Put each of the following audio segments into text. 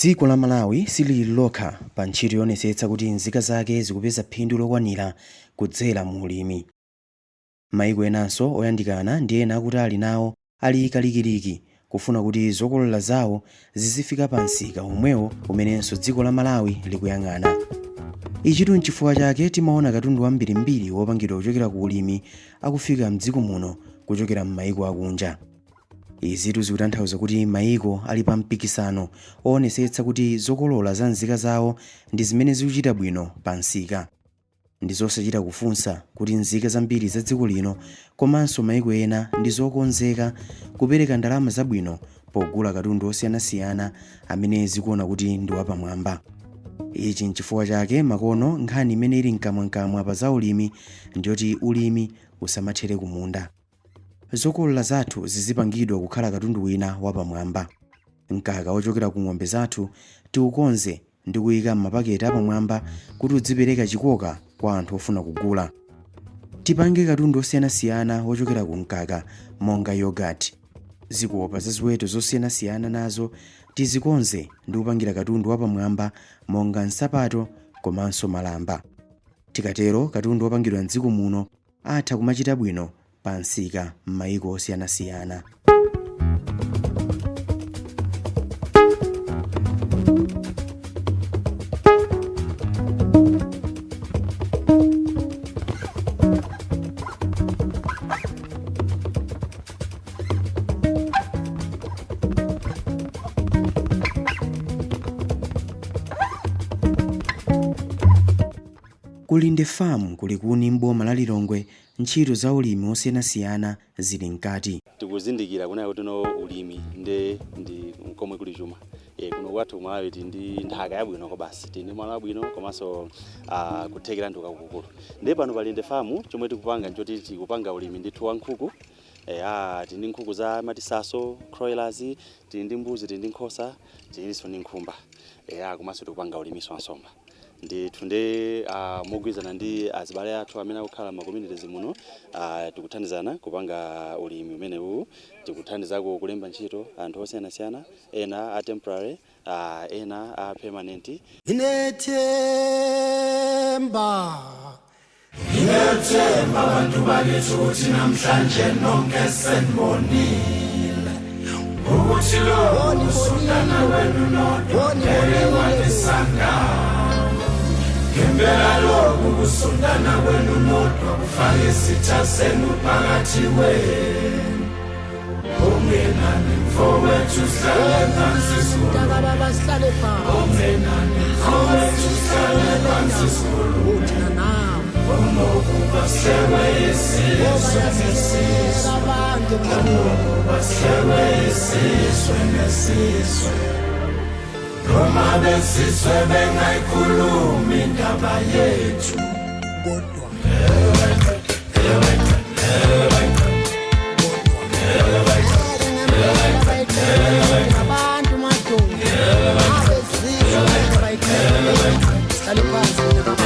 Dziko la Malawi silili lokha pa ntchito yoonetsetsa kuti nzika zake zikupeza phindu lokwanira kudzera mu ulimi. Maiko enanso oyandikana ndi ena akutali nawo ali kalikiliki kufuna kuti zokolola zawo zizifika pa msika omwewo umenenso dziko la Malawi likuyang'ana. Ichitu nchifukwa chake timaona katundu wambirimbiri wopangidwa kuchokera ku ulimi akufika mdziko muno kuchokera m'maiko akunja. Izitu zikutanthauza kuti maiko ali pa mpikisano oonetsetsa kuti zokolola za nzika zawo ndi zimene zikuchita bwino pa msika. Ndi zosachita kufunsa kuti nzika zambiri za dziko lino komanso maiko ena ndi zokonzeka kupereka ndalama zabwino pogula katundu osiyanasiyana amene zikuona kuti ndi wapamwamba. Ichi nchifukwa chake makono nkhani imene ili mkamwamkamwa pa zaulimi ndiyoti ulimi usamathere kumunda. Zokolola zathu zizipangidwa kukhala katundu wina wapamwamba. Mkaka wochokera ku ng'ombe zathu tiukonze ndi kuyika m'mapaketi apamwamba kuti udzipereka chikoka kwa anthu ofuna kugula. Tipange katundu osiyanasiyana wochokera ku mkaka monga yogurt. Zikopa za ziweto zosiyanasiyana nazo tizikonze ndi kupangira katundu wapamwamba monga nsapato komanso malamba. Tikatero katundu wopangidwa mdziko muno atha kumachita bwino pa msika m'mayiko osiyanasiyana. Ku Linde Farm ku Likuni m'boma la Lilongwe ntchito za ulimi osiyanasiyana zili mkati. Tikuzindikira kunena kuti no, ulimi nde ndi komwe kuli chuma. Kuno kwathu Malawi tili ndi nthaka yabwino kobasi, tili ndi malo abwino komanso kuthekera ndi kwakukulu. Ndiye pano pa Linde Farm chomwe tikupanga nchoti tikupanga ulimi ndithu wa nkhuku. Tili ndi nkhuku za mati Sasso broilers, tili ndi mbuzi, tili ndi nkhosa, tilinso ndi nkhumba. Komanso tikupanga ulimiso wa nsomba ndithu. Ndi mogwirizana ndi azibale athu amene akukhala ma communities muno, tikuthandizana kupanga ulimi umenewu. Tikuthandizako kulemba ntchito anthu osiyanasiyana, ena a temporary, ena a permanent. Nginethemba. Ngiyethemba bantu bakithi ukuthi namhlanje nonke senibonile ukuthi lo kusondana kwenu nodwa ngeke kwanisangana. Ngempela lokhu kusondana kwenu nodwa kufake isitha senu phakathi kwenu. Okungenani mfowethu sihlale phansi sikhulume. Mntakababa, sihlale phansi. Okungenani mfowethu sihlale phansi sikhulume. Thina nawe. Kunokuba sihlekwe isizwe ngesizwe. Abantu emhlabeni. Kunokuba sihlekwe isizwe ngesizwe. Noma besizwe bengayikhulumi indaba yethu. Kodwa abantu madoda abezizwe ngeke bayiqede. Sihlale phansi, mntakababa.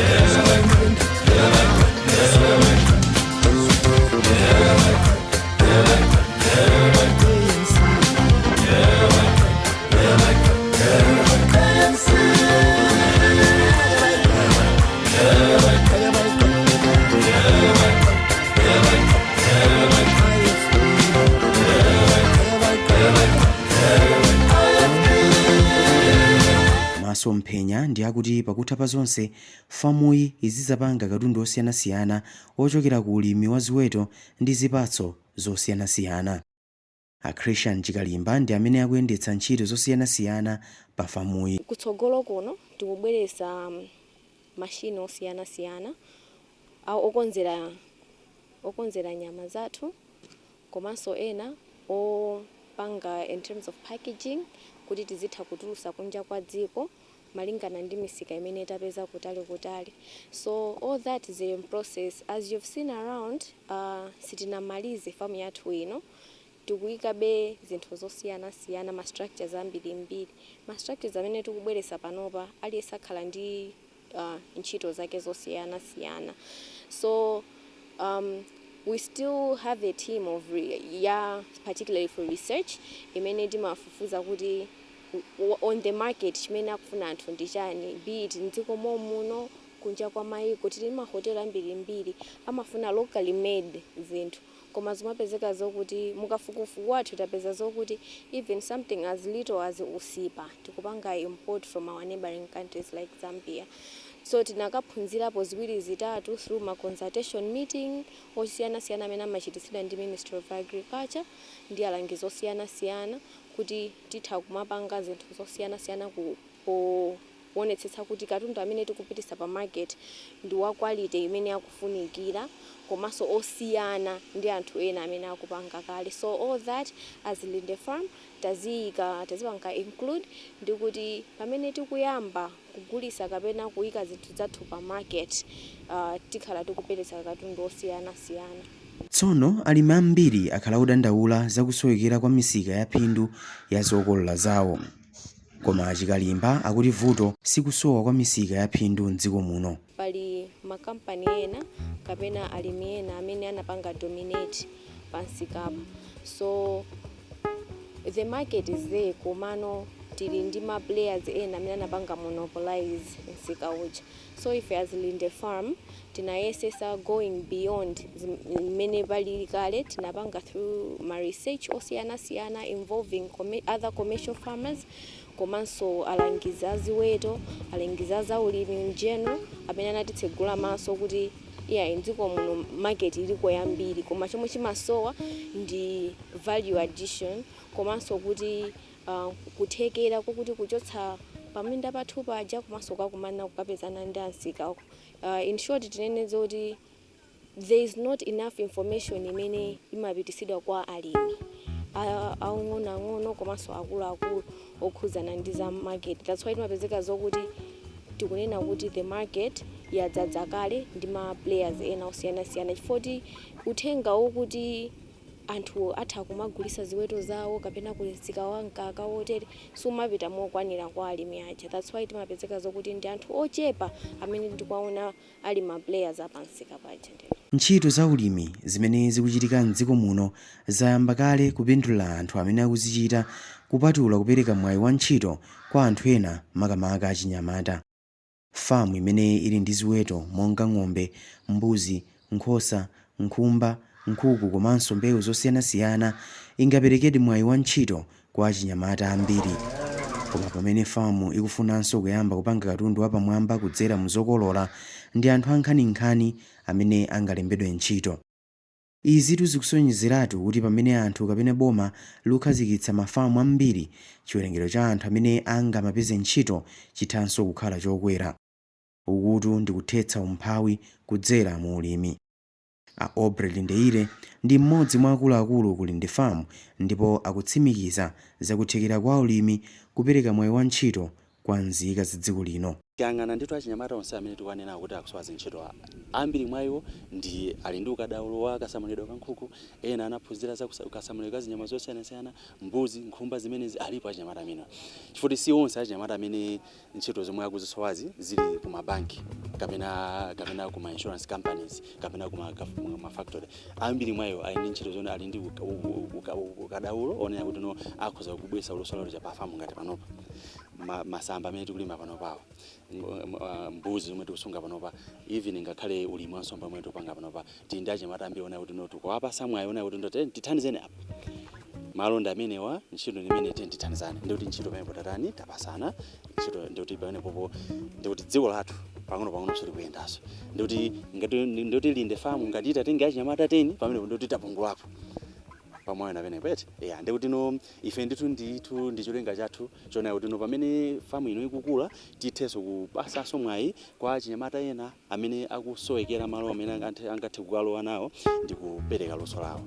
Masomphenya ndi akuti pakutha pa zonse famuyi izidzapanga katundu osiyanasiyana ochokera ku ulimi wa ziweto ndi zipatso zosiyanasiyana. A Christian Chikalimba ndi amene akuyendetsa ntchito zosiyanasiyana pa famuyi. Kutsogolo kuno tikubweretsa mashini osiyanasiyana okonzera nyama zathu komanso ena opanga in terms of packaging kuti tizitha kutulutsa kunja kwa dziko malingana ndi misika imene tapeza kutali kutali. So all that is in process. As you've seen around, sitinamalize famu yathu ino. Tikuyikabe zinthu zosiyanasiyana, ma structures ambirimbiri. Ma structures amene tikubweretsa panopa, aliyense akhala ndi ntchito zake zosiyanasiyana. So we still have a team of yeah, particularly for research, imene timafufuza kuti On the market, chimene akufuna anthu ndi chani, be it mdziko momuno, kunja kwa mayiko. Tili mahotelo ambirimbiri amafuna locally made zinthu, koma zimapezeka zokuti mukafukufuku wathu tapeza zokuti even something as little as usipa tikupanga import from our neighboring countries like Zambia. So tinakaphunzirapo ziwiri zitatu through ma consultation meeting osiyanasiyana amene amachititsidwa ndi Ministry of Agriculture ndi alangizi osiyanasiyana, kuti titha kumapanga zinthu zosiyanasiyana kuonetsetsa kuti katundu amene tikupitisa pa market ndi wa quality imene akufunikira, komanso osiyana ndi anthu ena amene akupanga kale. So all that, as Linde Farm, taziyika, tazipanga include, ndi kuti pamene tikuyamba kugulisa kapena kuyika zinthu zathu pa market, tikhala tikupitisa katundu osiyanasiyana. Tsono alimi ambiri akhala akudandaula zakusowekera kwa misika ya phindu ya zokolola zawo, koma Achikalimba akuti vuto sikusowa kwa misika ya phindu mdziko muno. Pali makampani ena kapena alimi ena amene anapanga dominate pamsikapo, so the market is there, komano tili ndi ma players ena amene anapanga monopolize msika uja. So ife as Linde Farm tinayesesa going beyond mmene palili kale. Tinapanga through ma research osiyanasiyana involving other commercial farmers, komanso alangizi aziweto, alangizi azaulimi in general, amene anatitsegula maso kuti iya, mdziko muno market iliko yambiri, koma chomwe chimasowa ndi value addition, komanso kuti kuthekera kokuti kuchotsa paminda pathu paja komanso kakumana kukapezana ndi ansika. In short, tinene zoti there is not enough information imene imapitisidwa kwa alimi aung'onoang'ono komanso akuluakulu okhudzana ndi za market. That's why timapezeka zokuti tikunena kuti the market yadzadza kale ndi ma players ena osiyanasiyana, chifukwa uthenga wokuti anthu atha kumagulisa ziweto zawo kapena kumsika wa mkaka wotere sumapita mokwanira kwa alimi aja. That's why timapezeka zokuti ndi anthu ochepa amene ndikuwaona ali ma players apamsika paja. Ntchito za ulimi zimene zikuchitika mdziko muno zayamba kale kupindulira anthu amene akuzichita, kupatula kupereka mwayi wa ntchito kwa anthu ena, makamaka achinyamata. Famu imene ili ndi ziweto monga ng'ombe, mbuzi, nkhosa, nkhumba, nkhuku komanso mbewu zosiyanasiyana ingaperekedi mwayi wa ntchito kwa achinyamata ambiri. Koma pamene famu ikufunanso kuyamba kupanga katundu wapamwamba kudzera mu zokolola, ndi anthu ankhaninkhani amene angalembedwe ntchito. Izitu zikusonyezeratu kuti pamene anthu kapena boma likukhazikitsa mafamu ambiri, chiwerengero cha anthu amene angamapeze ntchito chithanso kukhala chokwera. Ukutu ndi kuthetsa umphawi kudzera mu ulimi. A Aubrey Lindeire ndi mmodzi mwa akuluakulu ku Linde Farm, ndipo akutsimikiza zakuthekera kwa ulimi kupereka mwayi wa ntchito kwa nzika za dziko lino. Tiyang'ana ndithu achinyamata onse amene tikuwanena kuti akusowa zintchito, ambiri mwa iwo ndi ali ndi ukadaulo wa kasamalidwe ka nkhuku, ena anaphunzira za kasamalidwe ka zinyama zosiyanasiyana, mbuzi, nkhumba zimenezi. Alipo achinyamata amene, chifukwa si onse achinyamata amene ntchito zomwe akuzisowazi zili ku mabanki kapena kuma insurance companies kapena kuma ma factory. Ambiri mwa iwo ali ndi ntchito zone, ali ndi ukadaulo onena kuti no, akhoza kubwesa luso lawo pa famu ngati panopa, masamba amene tikulima panopawo, mbuzi zomwe tikusunga panopa, even ngakhale ulimi wa nsomba omwe tikupanga panopa. Tili ndi achinyamata ambiri ona kuti no, tikuwapasa mwayi ona kuti ndo tithandizeni apa, malo ndi amenewa, ntchito ndi imene, tithandizane. Ndikuti ntchito pamenepo tatani, tapasana ntchito. Ndikuti pamenepopo ndikuti dziko lathu pang'ono pang'ono likuyendanso. Ndikuti ngati ndikuti Linde Farm ngati itatenge achinyamata 10 pamenepo, ndikuti tapungulapo pamwayo pamenepo eti. Yeah, ndikuti no, ife ndithu ndi cholinga chathu chonena kuti no, pamene famu ino ikukula, tithenso kupasanso mwayi kwa achinyamata ena amene akusowekera malo amene angathe kukalowa nawo ndi kupereka luso lawo.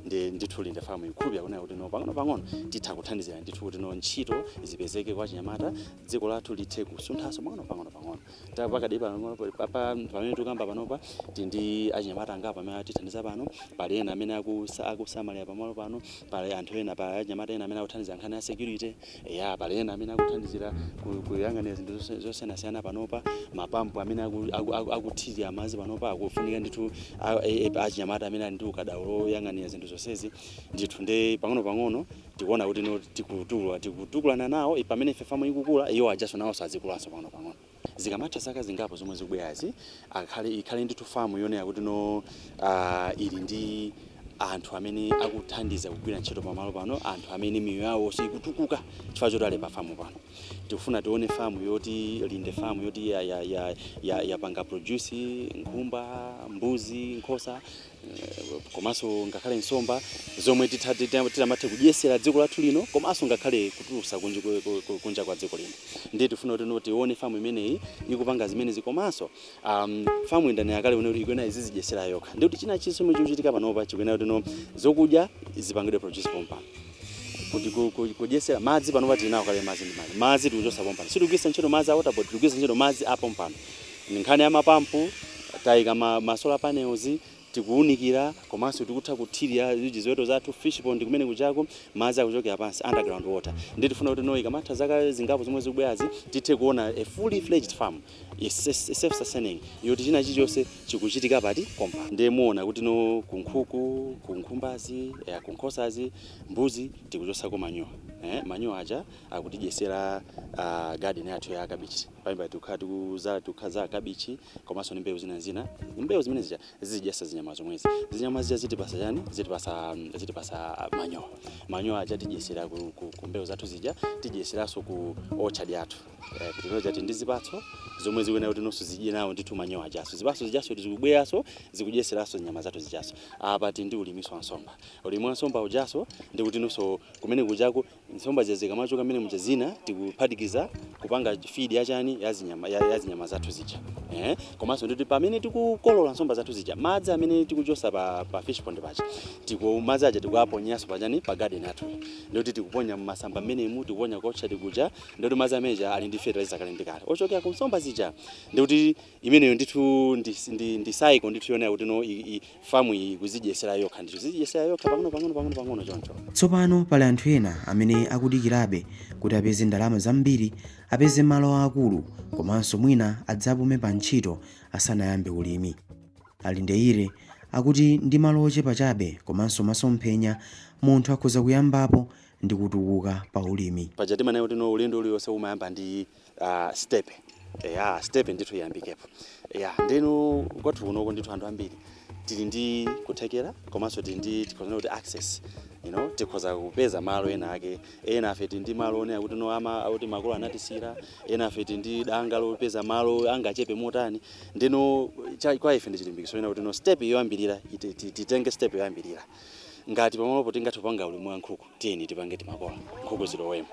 Ndi ndithu Linde Farm ikhulupirira kunena kuti no, pang'ono pang'ono titha kuthandizira ndithu kuti no, ntchito zipezeke kwa achinyamata, dziko lathu lithe kusunthanso pang'ono pang'ono pang'ono. Pakadali pano pamene tikamba panopa, tili ndi achinyamata angapo amene atithandiza pano. Pali ena amene akusamalira pamalo pano, pali anthu ena, pali achinyamata ena amene akuthandizira nkhani ya security ya, pali ena amene akuthandizira kuyang'anira zinthu zosiyanasiyana panopa, mapampu amene akuthirira madzi panopa akufunika ndithu achinyamata amene ali ndi ukadaulo oyang'anira zinthu. Zonsezi ndithu nde pang'ono-pang'ono tikuona kuti no tikutukula, tikutukulana nawo. Pamene ife famu ikukula, iwo ajaso nawo sazikulanso pang'ono-pang'ono. Zikamatha zaka zingapo zomwe zikubwerazi, akhale ikhale ndithu famu yonera kuti no ili ndi anthu amene akuthandiza kugwira ntchito pamalo pano, anthu amene miyoyo yawo ikutukuka chifukwa choti ali pa famu pano. Tikufuna tione famu yoti Linde Farm yoti yapanga produce nkhumba, mbuzi, nkhosa, komanso ngakhale nsomba zomwe titamathe kudyesera dziko lathu lino, komanso ngakhale kutulusa kunja kwa dziko lino. Ndiye tifuna kuti no tione famu imeneyi ikupanga zimenezi, komanso famu indani yakale kuti ikuyenera izizidyesera yokha. Ndikuti china chonse chomwe chikuchitika panopa chikuyenera kuti no zokudya zipangidwe produce pompano, kuti kudyesera madzi. Panopa tili nawo kale madzi, ndi madzi tikuchosa pompano. Sitikugwiritsa ntchito madzi a Water Board, tikugwiritsa ntchito madzi a pompano. Ndi nkhani ya mapampu, tayika ma solar panels, tikuwunikira, komanso tikutha kuthirira ziweto zathu. Fish pond kumene kuchako madzi akuchokera pansi, underground water. Ndi tifuna kuti no ikamatha zaka zingapo zomwe zikubwerazi, tithe kuona a fully fledged farm is self sustaining, yoti china chilichonse chikuchitika pati pompa. Ndiye muona kuti no kunkhuku, kunkhumbazi, kunkhosazi, mbuzi, tikuchosako manyowa. Manyowa aja akutidyesera garden yathu ya kabichi. Pamene tikukhala tikuzala, tikukhala kabichi komanso ndi mbewu zina zina. Mbewu zimene zija zizidyesa zinyama zomwezi. Zinyama zija zitipasa chani? Zitipasa manyowa. Manyowa aja tidyesera ku mbewu zathu zija, tidyeseranso ku orchard yathu, kuti noja ndi zipatso zomwe zikuyenera kuti nonso zidye nawo ndithu manyowa ajaso. Zipatso zijaso zikubweranso, zikudyeseranso nyama zathu zijaso. Apa tindi ulimiso wa nsomba. Ulimi wa nsomba ujaso ndikuti nonso kumene kujako nsomba zija zikamachoka mmene muja, zina tikuphatikiza kupanga feed yachani, ya zinyama zathu zija. Komanso ndikuti pamene tikukolola nsomba zathu zija, madzi amene tikuchosa pa fish pond paja, madzi aja tikuaponyanso pachani, pa garden yathu. Ndikuti tikuponya mmasamba mmenemu, tikuponya kocha tikuja. Ndikuti madzi ameneja ali ndi fertilizer kale ndi kale ochokera ku nsomba zija. Ndikuti imeneyo ndithu ndi cycle ndithu yonera kuti no famu iyi ikuzidyesera yokha ndithu, zidyesera yokha pang'ono pang'ono pang'ono pang'ono choncho. Tsopano pali anthu ena amene akudikirabe kuti apeze ndalama zambiri, apeze malo aakulu, komanso mwina adzapume pa ntchito asanayambe ulimi. Alindeire akuti ndi malo ochepa chabe komanso masomphenya, munthu akhoza kuyambapo ndi kutukuka pa ulimi. Paja timanena kuti no ulendo uliwonse umayamba ndi step. Ya, step ndithu iyambikepo ya. Ndinu kwathu kunoko ndithu anthu ambiri tili ndi kuthekera, komanso tili ndi, tikhoza kuti access, tikhoza kupeza malo ena ake. Ena afe tili ndi malo onena kuti no ama kuti makolo anatisira. Ena afe tili ndi danga lopeza malo angachepe motani. Ndino kwa ife ndi chilimbikitso ena kuti no step yoyambirira, titenge step yoyambirira. Ngati pamalopo tingathe kupanga ulimi wa nkhuku, tiyeni tipange timakola, nkhuku zilowemo.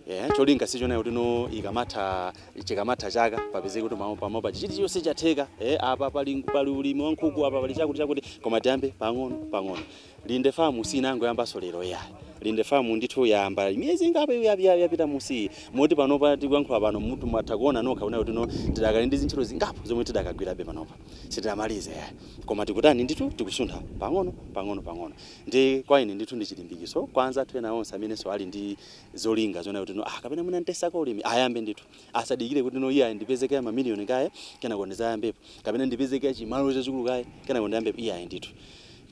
Yeah, cholinga sichonena kuti no ikamatha, chikamatha chaka papezeke kuti pamalo chilichonse chatheka, apa pali ulimi wa nkhuku, apa pali chakuti chakuti, koma tiyambe pang'ono pang'ono. Linde Farm sinangoyambanso lero ya. Linde Farm ndithu yayamba miyezi ingapo yapita musi, moti panopa tikuyankhula pano, munthu mwatha kuona nokha kuna kuti no tidakali ndi zintchito zingapo zomwe tidakagwirabe panopa, sitinamalize ya. Koma tikutani ndithu, tikusuntha pang'ono pang'ono pang'ono. Ndi kwa ine ndithu ndi chilimbikitso kwa anzathu ena onse amenenso ali ndi zolinga zona kuti no kapena mwina ntesako ulimi, ayambe ndithu, asadikire kuti no iye ndipezeke mamiliyoni kaye kenako ndizayambepo, kapena ndipezeke chimalo chachikulu kaye kenako ndiyambepo. Iye ayi ndithu,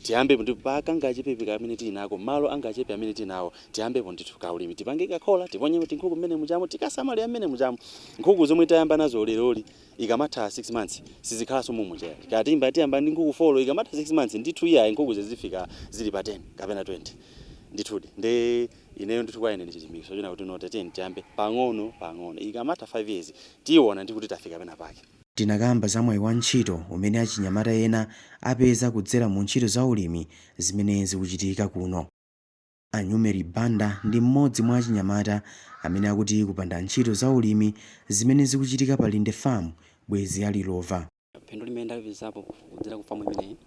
tiyambepo ndithu pakangachepepe kamene tili nako, malo angachepe amene tili nawo, tiyambepo ndithu kaulimi. Tipange kakhola, tiponye tinkhuku mmene muchamo, tikasamalira mmene muchamo. Nkhuku zomwe tayamba nazo leroli, ikamatha 6 months sizikhalanso mumuja. Katimba tiyamba ndi nkhuku 4, ikamatha 6 months ndithu iyayi nkhuku zizifika zili pa 10 kapena 20 ndithudi. Ndi ineyo ndithu kwa ine ndi chilimbikitso chona kuti no teteni tiyambe pang'ono pang'ono. Ikamatha 5 years tiona ndi kuti tafika pena pake. Tinakamba za mwayi wa ntchito umene achinyamata ena apeza kudzera mu ntchito za ulimi zimene zikuchitika kuno. Anyumeri Banda ndi mmodzi mwa achinyamata amene akuti kupanda ntchito za ulimi zimene zikuchitika pa Linde Farm, bwezi ali lova. Phindu limene ndalipezapo kudzera ku famu imeneyi,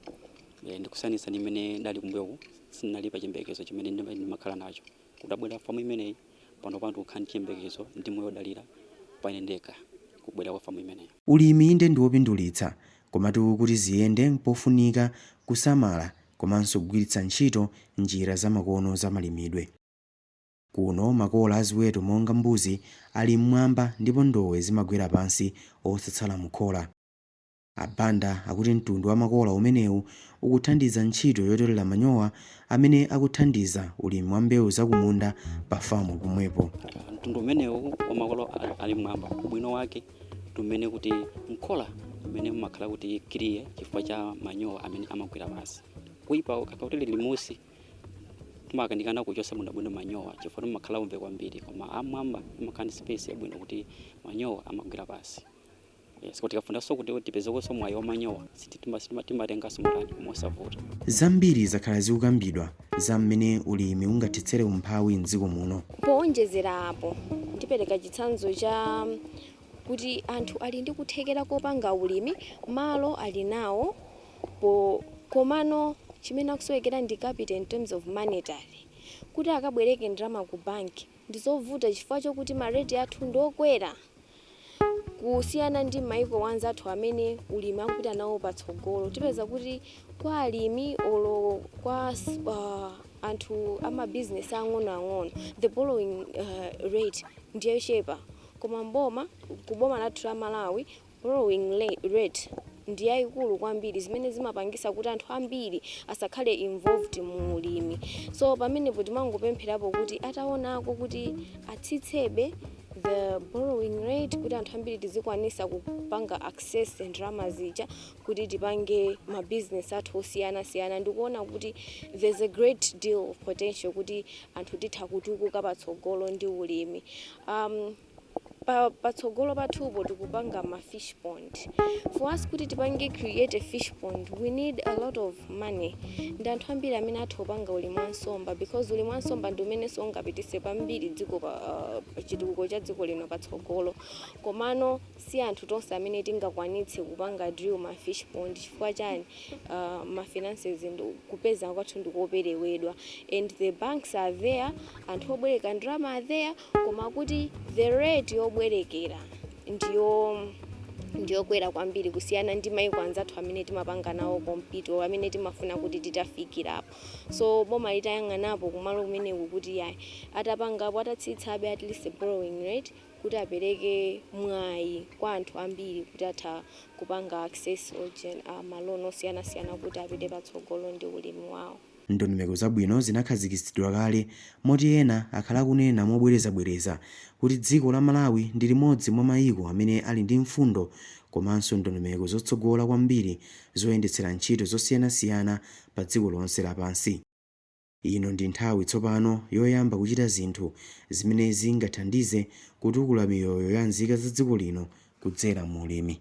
ndikusiyanitsa ndi imene ndali kumbuyoku. Sindinali pa chiyembekezo chimene ndimakhala nacho. Kudabwera famu imeneyi, pano pano ndikukhala ndi chiyembekezo ndi moyo wodalira pa ine ndekha kubwera kwa famu imeneyi. Ulimi inde ndi wopindulitsa, komatu kuti ziyende mpofunika kusamala komanso kugwiritsa ntchito njira zamakono zamalimidwe. Kuno makola a ziweto monga mbuzi ali mmwamba ndipo ndowe zimagwera pansi osatsala mukhola. Abanda akuti mtundu wa makola umenewu ukuthandiza ntchito yotolera manyowa amene akuthandiza ulimi wa mbewu zakumunda pa famu pomwepo. Mtundu umenewu wa makola ali mwamba, ubwino wake tumene kuti mkhola mmene mumakhala kuti clear chifukwa cha manyowa amene amagwera pansi. Kuipa kakauti lili musi, timakanikana kuchosa bwinobwino manyowa chifukwa mumakhala umve kwambiri, koma amwamba imakhala ndi space yabwino kuti manyowa amagwera pansi. Yes, kuti tikafunanso kuti tipezekonso mwayi wa manyowa, timatenganso mutani mosavuta. Zambiri zakhala zikukambidwa za mmene ulimi ungathetsere umphawi mdziko muno. Powonjezera apo, ndipereka chitsanzo cha kuti anthu ali ndi kuthekera kopanga ulimi, malo ali nawo po, komano chimene akusowekera ndi capital in terms of monetary. Kuti akabwereke ndalama ku banki ndizovuta chifukwa chokuti ma rate athu ndiokwera kusiyana ndi maiko anzathu amene ulimi akupita nawo patsogolo. Tipeza kuti kwa alimi olo kwa anthu amabizinesi ang'onoang'ono, the borrowing rate ndiyochepa, koma mboma kuboma lathu la Malawi borrowing rate ndi yayikulu kwambiri, zimene zimapangisa kuti anthu ambiri asakhale involved mu ulimi. So pamenepo timangopempherapo kuti ataonako kuti atsitsebe the borrowing rate kuti anthu ambiri tizikwanisa kupanga access ndalama zija kuti tipange mabizinesi athu osiyanasiyana. Ndikuona kuti there's a great deal of potential kuti anthu titha kutukuka patsogolo ndi ulimi. Patsogolo pathupo tikupanga ma fish pond. For us kuti tipange create a fish pond, we need a lot of money. Ndi anthu ambiri amene atha kupanga ulimi wa nsomba, because ulimi wa nsomba ndi umenenso ungapitise pambiri dziko pa chitukuko cha dziko lino patsogolo. Komano si anthu tonse amene tingakwanitse kupanga drill ma fish pond. Chifukwa chani? Ma finances ndi kupeza kwathu ndikoperewedwa, and the banks are there, anthu obwereka ndalama are there, koma kuti the rate yobwerekera ndiyokwera kwambiri kusiyana ndi maiko anzathu amene timapanga nawo compete or amene timafuna kuti titafikirapo. So boma litayang'anapo kumalo kumeneku kuti yayi, atapangapo, atatsitsabe at least the borrowing rate kuti apereke mwayi kwa anthu ambiri kuti atha kupanga access ma loan osiyanasiyana kuti apite patsogolo ndi ulimi wawo. Ndondomeko zabwino zinakhazikitsidwa kale, moti ena akhala akunena mobwerezabwereza kuti dziko la Malawi ndi limodzi mwa mayiko amene ali ndi mfundo komanso ndondomeko zotsogola kwambiri zoyendetsera ntchito zosiyanasiyana pa dziko lonse lapansi. Ino ndi nthawi tsopano yoyamba kuchita zinthu zimene zingathandize kutukula miyoyo ya nzika za dziko lino kudzera mu ulimi.